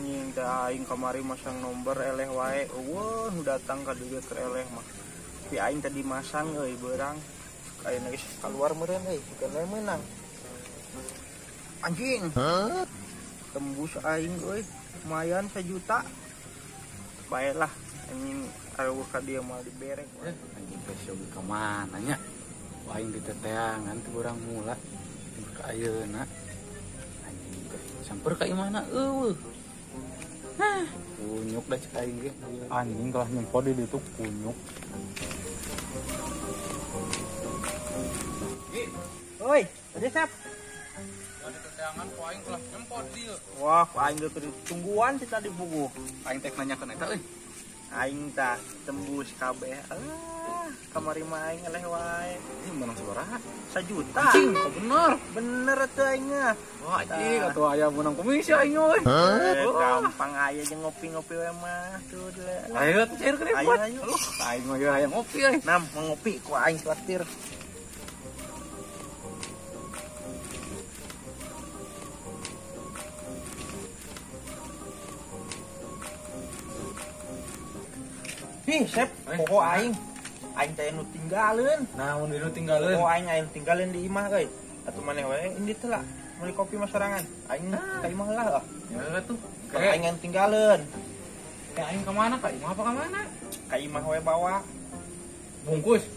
Anjing teh aing kamari masang nomor eleh wae. Eueuh nu datang ka dieu keur eleh mah. Tapi aing tadi masang euy beurang. Ayeuna geus kaluar meureun euy, bukan meunang. Anjing. Tembus aing euy, lumayan 1 juta. Baiklah anjing areuh ka dieu mah diberek. Anjing teh Yogi ka mana nya? Aing diteteangan teh urang mula ka ayeuna. Anjing teh samper ka imahna eueuh. Hah, kunyuk dah cek aing ge. Anjing kalah nyempot di ditu kunyuk. Oi, tadi Sep. Diteteangan ku aing kalah nyempot dieu. Wah, ku aing geus tungguan ti tadi buku. Aing teh nanyakeun eta euy. Aing tah tembus kabeh. Ah, kamari mah aing eleh wae. Ini menang sabaraha? 1 juta. Anjing, kok bener? Bener atuh aing mah. Wah, anjing atuh aya menang komisi aing euy. Gampang aya jeung ngopi-ngopi we mah tuh. Ayo tuh cair kerepot. Ayo, ayo. Aing mah hayang ngopi euy. Nam, mau ngopi ku aing traktir. Ih, Sep, pokok aing. Aing teh nu tinggaleun. Naon nu tinggaleun? Pokok aing aing tinggaleun di imah euy. Atuh maneh wae indit heula. Meuli kopi mah sorangan. Aing ka imah heula. Ya atuh. Aing yang tinggaleun. Ka aing ka mana? Ka imah apa ka mana? Ka imah we bawa. Bungkus.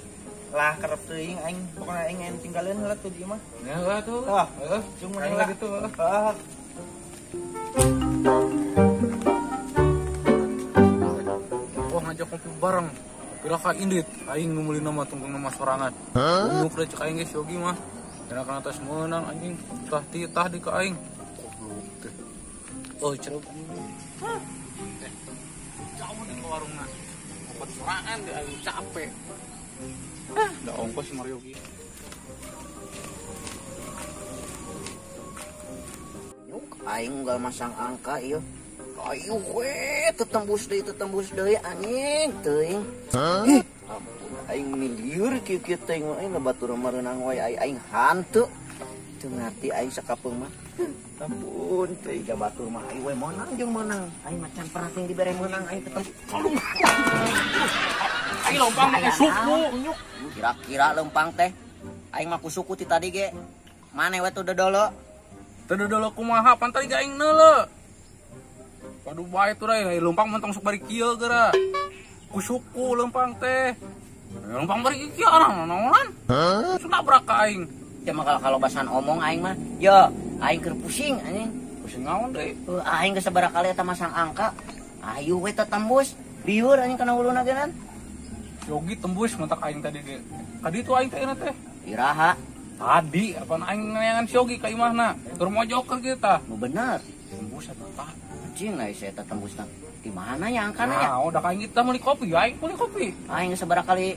Lah kerep teuing aing pokona aing yang tinggaleun heula tuh di imah. Ya atuh. Heeh. Heeh, jeung maneh lah ditu heeh. Heeh. Ngajak ngopi bareng. Pira ka indit, aing nu meuli nama tungtung nama sorangan. Kunyuk deh cek aing geus Yogi mah. Kena kana atas meunang anjing, tah titah di ka aing. Goblok teh. Oh, ceruk. Jauh di warungna. Ngopi sorangan di aing capek. Hah, da ongkos si Maryogi. Nyuk aing unggal masang angka ieu. Ayo we, tetembus deui anjing teuing. Ih, ampun aing milieur kieu-kieu teuing mah aing batur mareunang wae aing hantu. Teu ngarti aing sakapeung mah. Ampun teuing batur mah aing we meunang jeung meunang. Aing macan pernah ting dibere meunang aing tetep. Aing lempang make suku. Kira-kira lempang teh. Aing mah ku suku ti tadi ge. Mane we teu dodolo? Teu dodolo kumaha pan tadi ge aing neuleuh. Waduh bae tuh rai, lempang mentong sok bari kieu geura. Ku suku lempang teh. Lempang bari kieu naonan. Hah? Sok nabrak ka aing. Ya mah kalau basan omong aing mah, yo aing keur pusing anjing. Pusing naon deui? Heuh aing geus sabaraha kali eta masang angka. Ayu we teh tembus. Lieur anjing kana huluna geunan. Yogi tembus mentak aing tadi ge. Kadi tu aing teh teh. Iraha. Tadi apaan aing neangan si Yogi ka imahna. Tur mojoker kieu tah. Nu bener. Tembus atuh tah. Anjing lah saya tembusna. Di mana ya angkana ya? Nah, udah kayak kita beli kopi, aing beli kopi. Aing sabaraha kali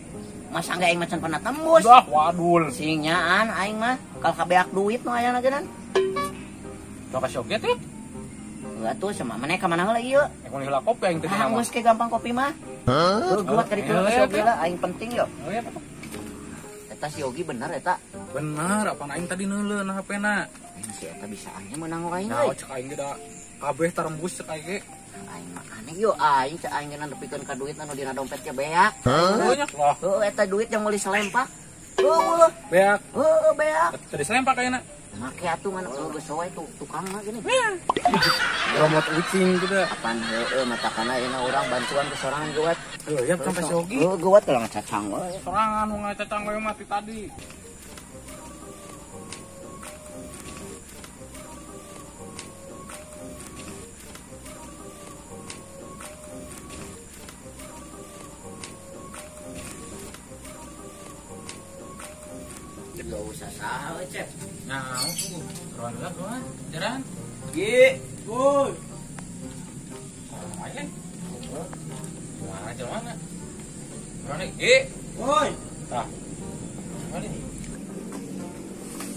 masang ge aing macan pernah tembus. Dah, wadul. Sing nyaan aing mah kalau kabeak duit nu aya geunaan. Sok ka Yogi teh. Heuh atuh sama maneh ka mana heula ieu? Ek meuli heula kopi aing teh mah. Geus ke gampang kopi mah. Heuh, geuwat ka ditu ka Yogi lah aing penting yo. Eta si Yogi bener eta. Bener, apaan aing tadi neuleuh na HP-na. Aing si eta bisaannya meunang aing euy. Nah, cek aing ge da kabeh tarembus cek aing ge. Aing mah aneh yo aing cek aing geuna nepikeun ka duit anu dina dompet ge beak. Heuh lah. Heuh eta duit yang meuli selempak. Heuh. Beak. Heuh beak. Tadi selempak ayeuna. Make atuh ngan geus we tuh tukang mah gini. Romot ucing gitu. Apaan heueuh matakana ayeuna urang bantuan ke sorangan geuwat. Heuh ya sampai si Yogi. Heuh geuwat lah ngacacang we. Sorangan nu ngacacang we mah ti tadi. Gak usah salah, Cep. Nah, tuh. Ruan lah, ruan. Jalan. Gi, woi. Oh, aja. Mana jalan mana? Ruan nih, Gi. Woi. Tah. Mana nih?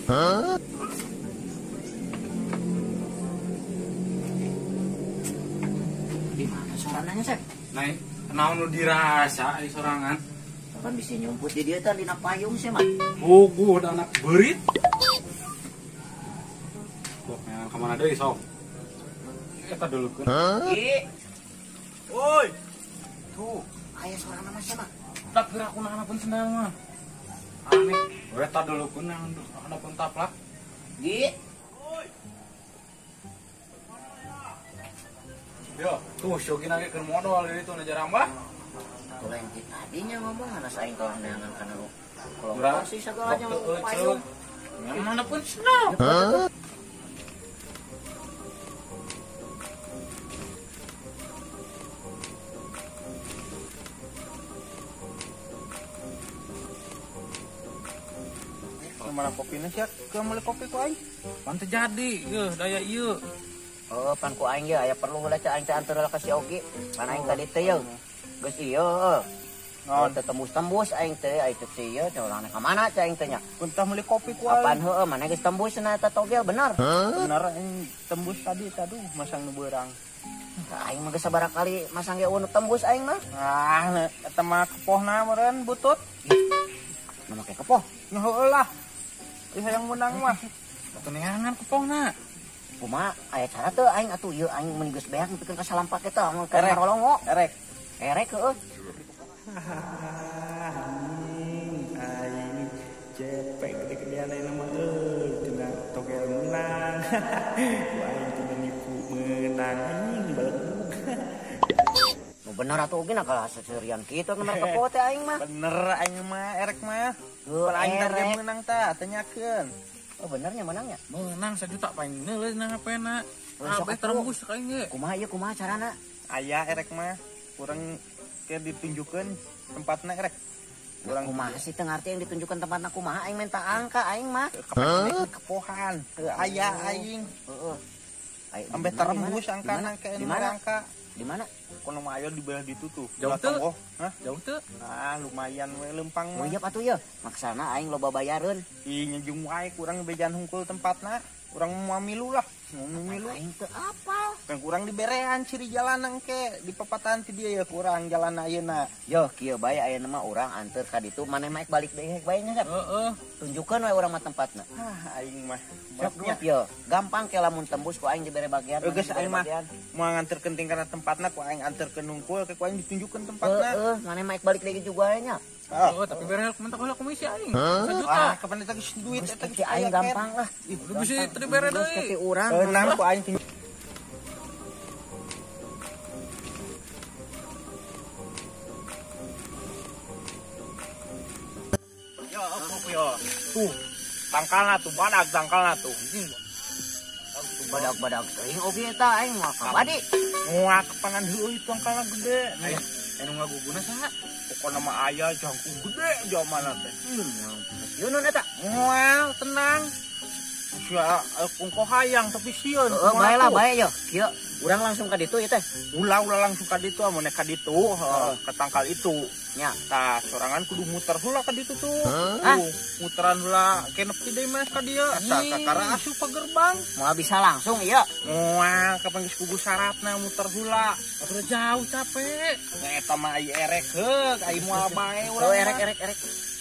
Hah? Di mana sorangannya, Cep? Naik, naon nu dirasa ai sorangan? Kan bisa nyumput di dia tadi dina payung sih mah. Puguh da anak beurit. Sok, yang ka mana deui sok? Eta dulukeun. Ki. Woi. Tuh, aya suara nama siapa? Tak gerak kunaon pun sendal mah. Aneh. Eta dulukeun nang pun taplak. Gi. Woi. Yo, tuh si Ogi nage keur modal di ditu najarambah. Lain ti tadinya ngomong anas aing kalah neangan kana lu. Kalau sih sagalanya payung. Yang mana pun senang. Mana kopinya sih? Ke meuli kopi ku aing. Pan teu jadi, yeuh daya ieu. Oh, pan ku aing ye aya perlu heula cak aing teh anteur heula ka si Ogi. Pan aing tadi teh yeuh. Geus ieu heuh. Naon teu tembus-tembus aing teh, aing teh ieu teh urang ka mana cak aing teh nya. Kuntah meuli kopi ku aing. Apaan heueuh mana geus tembus cenah eta togel bener. Bener aing tembus tadi aduh masang nu beurang. Aing mah geus sabaraha kali masang ge nu tembus aing mah. Ah, eta mah kepohna meureun butut. Nu make kepoh. Nya heueuh lah. Ih hayang menang mah. Batu neangan kepohna. Kumaha aya cara teu aing atuh ieu aing mun geus beak nepikeun ka salampak eta mun ka marolongo. Erek. Erek heueuh. Anjing aing cepek gede-gedean ayeuna mah euy tina togel menang. Ku aing tina nipu menang anjing balegug. Nu bener atuh oge na kalah seserian kitu nu mereka kepoh teh aing mah. Bener aing mah erek mah. Pan aing teh menang tah tanyakeun. Oh benernya menangnya? Menang 1 juta paling neuleun na HP-na. Kabeh terembus ka aing ge. Kumaha ieu kumaha carana? Aya erek mah kurang ke ditunjukkeun tempatna erek. Kurang kumaha sih teu ngarti yang ditunjukkan tempatna kumaha aing minta angka aing mah. Kepohan. Aya aing. Heeh. Ambe terembus angkana ke angka. Di mana? Kono mah aya di belah ditu tuh. Jauh teu? Hah? Jauh teu? Nah, lumayan we lempang mah. Uyap atuh ye. Maksana aing loba bayareun. Ih, nyejung wae kurang bejan hungkul tempatna. Urang moal milu lah. Mau milu. Aing teu apal. Kan kurang diberean ciri jalan engke di papatan ti dieu ya kurang jalan ayeuna. Yo, kieu bae ayeuna mah urang anteur ka ditu maneh mah balik deui bae nya. Heeh. Tunjukkeun we urang mah tempatna. Ah, aing mah. Sok yo, gampang ke lamun tembus ku aing dibere bagian. Geus aing mah moal nganterkeun tingkana tempatna ku aing anterkeun hungkul ke ku aing ditunjukkeun tempatna. Heeh, maneh mah balik deui juga nya. Oh, tapi bere mentak heula komisi aing. 1 juta. Ah, kapan eta geus duit eta geus aing gampang lah. Ih, lu bisa teu dibere deui. Urang. Menang ku aing. Yo, yo. Tuh, tangkalna tuh badag tangkalna tuh. Badag-badag teuing oge eta aing moal kabadi. Moal kepangan heueuh tangkalna gede. Anu ngaguguna saha? Pokona mah aya jangkung gede jamana teh. Sieun eta. Moal tenang. Sia kungko hayang tapi sieun. Heeh, bae lah bae yo. Kieu urang langsung ka ditu ieu teh. Ulah langsung ka ditu amun ka ditu, ka tangkal itu. Nya. Tah, sorangan kudu muter heula ka ditu tuh. Hah? Muteran heula kenep ti deui mah ka dieu. Tah kakara asup ka gerbang. Moal bisa langsung ieu. Moal kapan geus kudu syaratna muter heula. Udah jauh capek. Nya eta mah ai erek heuk, ai moal bae urang. Oh, erek erek erek.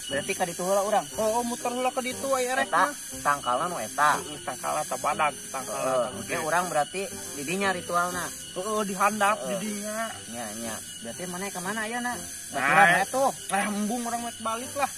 Berarti ka ditu heula urang. Oh, muter heula ka ditu ai erek mah. Tangkalna nu eta. Tangkalna tah badag, tangkalna. Oke, urang berarti di dinya ritualna. Heeh, dihandap di dinya. Nya nya. Berarti maneh ka mana ayeuna? Baturan Nah, atuh. Nah, embung urang mah balik lah.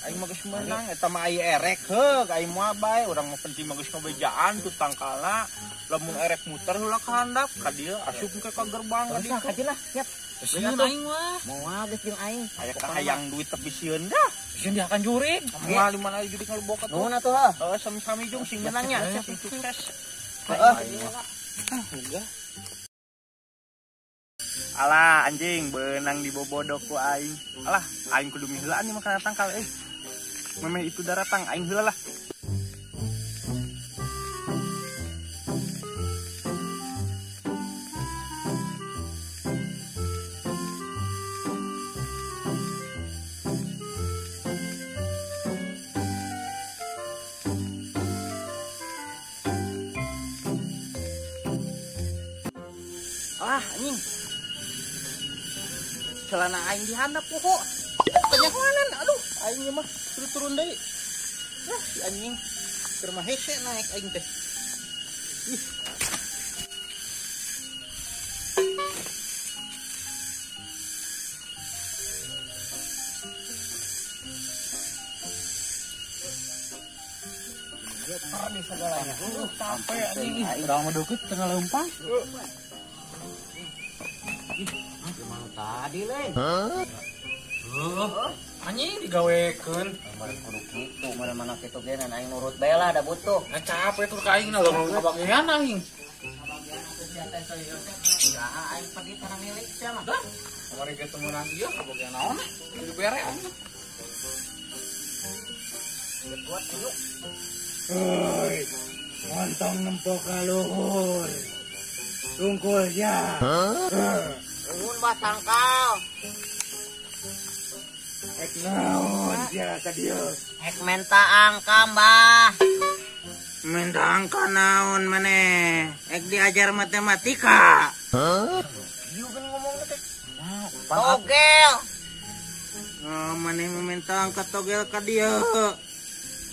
Aing mah geus meunang eta mah ai erek heuk, aing moal bae urang mah penting mah geus ngabejaan tuh tangkalna. Lamun erek muter heula ka handap ka dieu asup ke ka gerbang ka Geus ditu. lah, siap. Sieun aing mah. Moal geus jeung aing. Aya kahayang duit tapi sieun dah. Sieun diakan jurig. Moal di mana jurig ngalebok atuh. Nuhun atuh heuh. Heeh, sami-sami jeung sing meunangnya, sing sukses. Heeh. Ah, udah. Alah anjing benang dibobodok ku aing. Alah aing kudu miheulaan ieu mah kana tangkal euy. Memeh itu daratang aing heula lah. Alah anjing. Celana aing dihandap pokok. Kanyahoanan aduh aing mah turun-turun deui. Nah, si anjing keur mah hese naik aing teh. Ih. Muter di segalanya. Capek anjing. Urang mah deukeut tengah leumpang. Ih, gimana tadi lain? Heuh. Anjing digawekeun. Kemarin kudu kitu, mana-mana kitu ge aing nurut bae lah da butuh. Nah capek tuh ka aing na leumpang kabagean aing. Kabagean atuh sia teh Yosep. Ya aing pedit kana milik sia mah. Dah. Kamari ge teu meunang ieu kabagean naon ah. Kudu bere aing. Kuat yuk. Hoi, montong nempo ka luhur. Tungkul ya. Nuhun bah tangkal. Ek naon sia ka dieu? Ek menta angka mbah. Menta angka naon maneh? Ek diajar matematika. Ieu geuning ngomong teh. Togel. Oh, maneh minta angka togel ka dieu.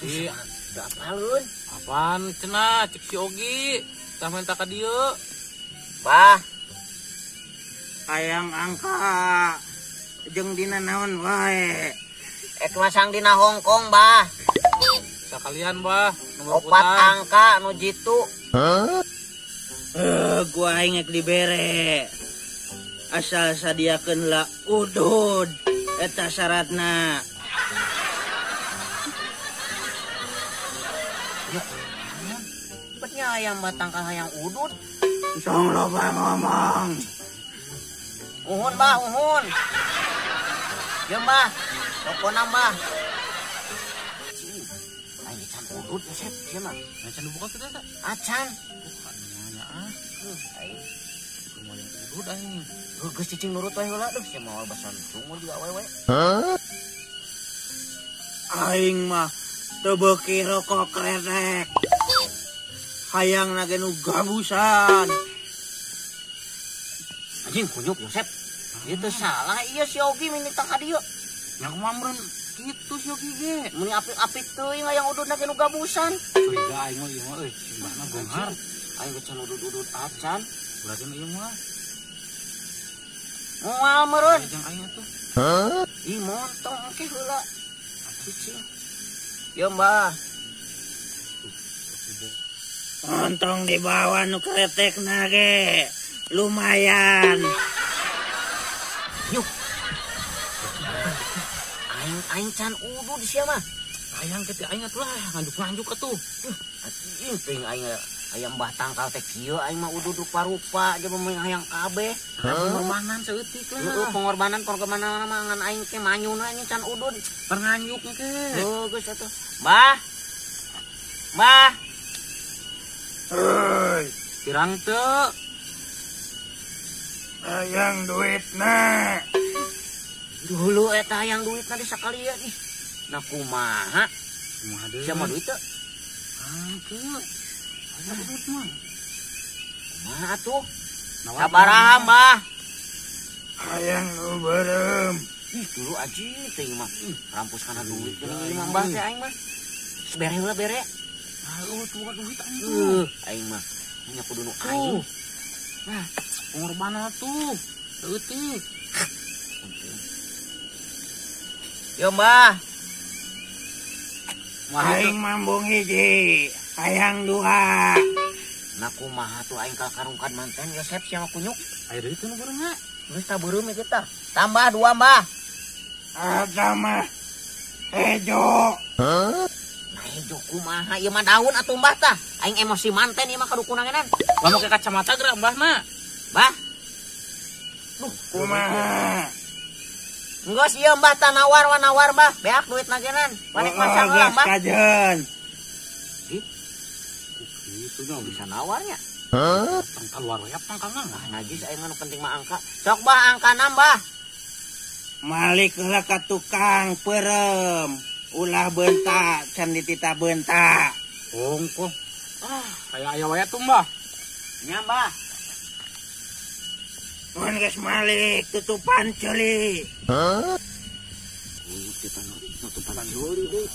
Iya, da apalun? Apaan cenah cek si Ogi? Tah minta ka dieu. Bah. Hayang angka jeung dina naon wae. Ek masang dina Hongkong, bah. Sakalian, bah. Nomor opat angka nu jitu. Gua aing ek dibere. Asal sadiakeun la udud eta syaratna. Ya, betnya ayam batangkal hayang udud. Tong loba ngomong. Uhun bah, uhun. Ya mbah, pokona mbah. Aing can udud Yosep, sia mah. Acan dibuka sudah tak? Acan. Buka nanya ah. Aing kumaha yang udud aing. Geus cicing nurut wae heula duh, sia moal basan sumur juga awewe. Aing mah teu beuki rokok kretek. Hayang na ge nu gabusan. Anjing kunyuk Yosep. Itu salah iya si Ogi minta ka dieu. Nya kumaha meureun kitu si Ogi ge. Meni apik-apik teuing hayang ududna ge nu gabusan. Curiga aing mah ieu mah euy, simbahna beunghar. Aing ge can udud-udud acan. Berarti nu ieu mah. Moal meureun. Jeung aing atuh. Ih montong engke heula. Cicing. Yo mbah. Montong dibawa nu kretekna ge. Lumayan. Yuk. Aing aing can udud sia mah. Hayang ke aing atuh lah, nganjuk-nganjuk atuh. Anjing teuing aing hayang mbah tangkal teh kieu aing mah udud rupa-rupa aja mah hayang kabeh. Pengorbanan saeutik lah. Heueuh pengorbanan pengorbanan mah ngan aing teh manyuna anjing can udud. Pernganjuk ke. Heuh geus atuh. Mbah. Mbah. Heuy, pirang teu? Hayang duitna. Dulu eta hayang duitna di sakalian ih. Nah kumaha? Kumaha deui? Sia mah duit teu? Hangkeun. Hayang duit mah. Kumaha atuh? Sabaraha, Mbah? Hayang nu beureum. Ih, dulu aji teuing mah. Rampus kana duit geuning mah Mbah teh aing mah. Bere heula bere. Heuh, tuh duit aing. Aing mah nya kudu nu aing. Nah, pengorbanan tuh. Leutik. Yo, Mbah. Aing mambung hiji, hayang dua. Nah kumaha tuh aing kakarungkan manten Yosep sia mah kunyuk. Aya deui teu nu beureum. Geus tah beureum ieu tah. Tambah dua, Mbah. Eta mah hejo. Nah hejo kumaha ieu mah daun atuh Mbah tah. Aing emosi manten ieu mah kadukunangenan. Lah make kacamata geura Mbah mah. Mbah. Duh, kumaha? Geus ieu Mbah tah nawar wa nawar Mbah. Beak duit nagenan. Manek masang heula Mbah. Kajeun. Ih. Kitu nya bisa nawarnya. Tangkal luar we tangkalna. Ah najis aing mah nu penting mah angka. Sok Mbah angka nambah. Malik heula ka tukang peureum. Ulah bentak can dititah bentak. Ongkoh. Ah, aya aya wae tuh Mbah. Nya Mbah. Mun geus malik tutupan ceuli. Tutupan ceuli deui.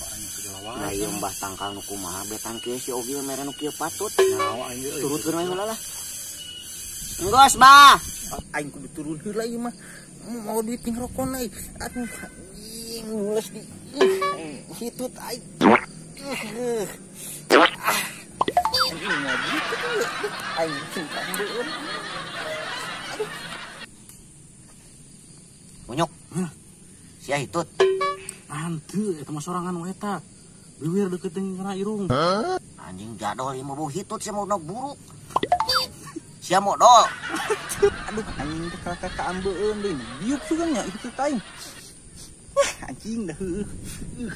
Nah ieu Mbah tangkal nu kumaha betan kieu si Ogi mere nu kieu patut. Nyawa aing euy. Turutkeun we heula lah. Enggeus, Mbah. Aing kudu turun heula ieu mah. Mau duit ting rokona euy. Aduh, anjing mules di hitut aing. Anjing mah gitu. Aing kambeun. Aduh. Munyuk. Sia hitut. Hanteu eta mah sorangan we eta. Biwir deukeut jeung kana irung. Anjing jadol ieu mah bau hitut sia mau buruk. Sia modol. Aduh anjing teh kakak kaambeun deui. Biuk sugan nya hitut aing. Anjing dah heueuh.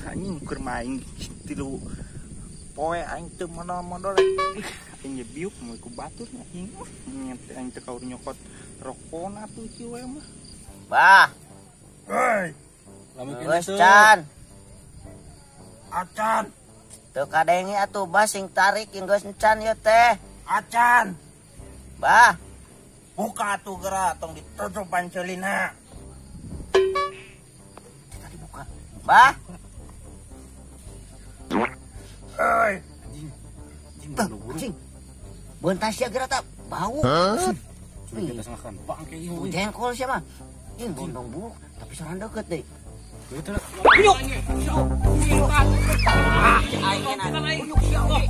Anjing keur main tilu poe aing teu modol-modol. Aing ge biuk moal ku batur anjing. Aing teh kaur nyokot rokona tuh kieu we mah. Bah. Hei. Geus can. Acan. Teu kadenge atuh bah sing tarik jeung geus encan ieu teh. Acan. Bah. Buka atuh geura tong ditutup pancelina. Tadi buka. Bah. Hei. Anjing. Anjing. Beuntas sia geura tah bau. Curi kita makan bangke ieu. Jengkol sia mah. Anjing bondong buruk tapi soran deket deh. Itu. Kunyuk. Kunyuk. Aing. Kunyuk sia oge.